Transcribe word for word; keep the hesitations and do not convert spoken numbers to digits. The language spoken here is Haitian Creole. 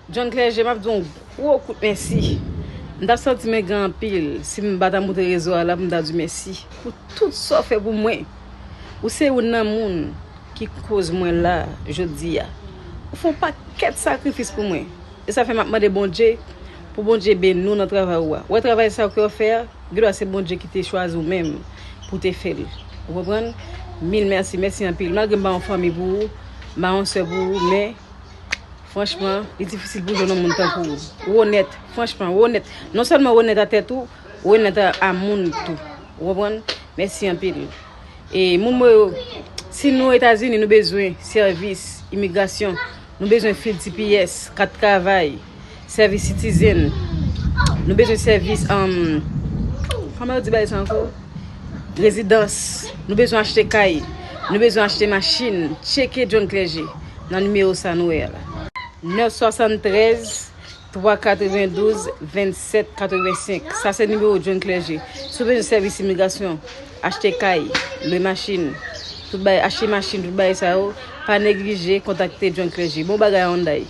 John Clergé, m ap di w yon gwo kout mèsi. M ta santi mwen gen anpil si m pa ta monte rezo a la pou m ta di w mèsi pou tout sa w fè pou mwen. Ou se youn nan moun ki koz mwen la jodi a. Ou fè yon pakèt sakrifis pou mwen. E sa fè m ap mande Bondye pou Bondye beni w nan travay ou a. Ou wè travay sa ke w fè a, gen dwa se Bondye ki te chwazi w menm pou te fè l. Ou konprann? Mil mèsi, mèsi anpil. Malgre m pa yon fanmi pou ou, m pa yon sè pou ou, men franchman, li difisil pou jwenn yon moun tankou ou. Ou onèt, franchman, ou onèt. Non sèlman ou onèt a tèt ou, ou onèt a, a moun tou. Ou konprann? Mèsi anpil. E moun mwen yo, si nou Etazini, nou bezwen sèvis imigrasyon, nou bezwen fil T P S, kat travay, sèvis citizen, nou bezwen sèvis, um, kòman yo di bagay sa ankò? Rezidans, nou bezwen achte kay, nou bezwen achte machin, tcheke John Clergé nan nimewo sa nou wè a la. Nèf swasanntrèz, twa katrevendouz, vennsèt katrevensenk. Sa se nimewo John Clergé. Si w bezwen sèvis imigrasyon, achte kay, lwe machin, tout bagay, achte machin, tout bagay sa yo, pa neglije kontakte John Clergé. Bon bagay Hyundai.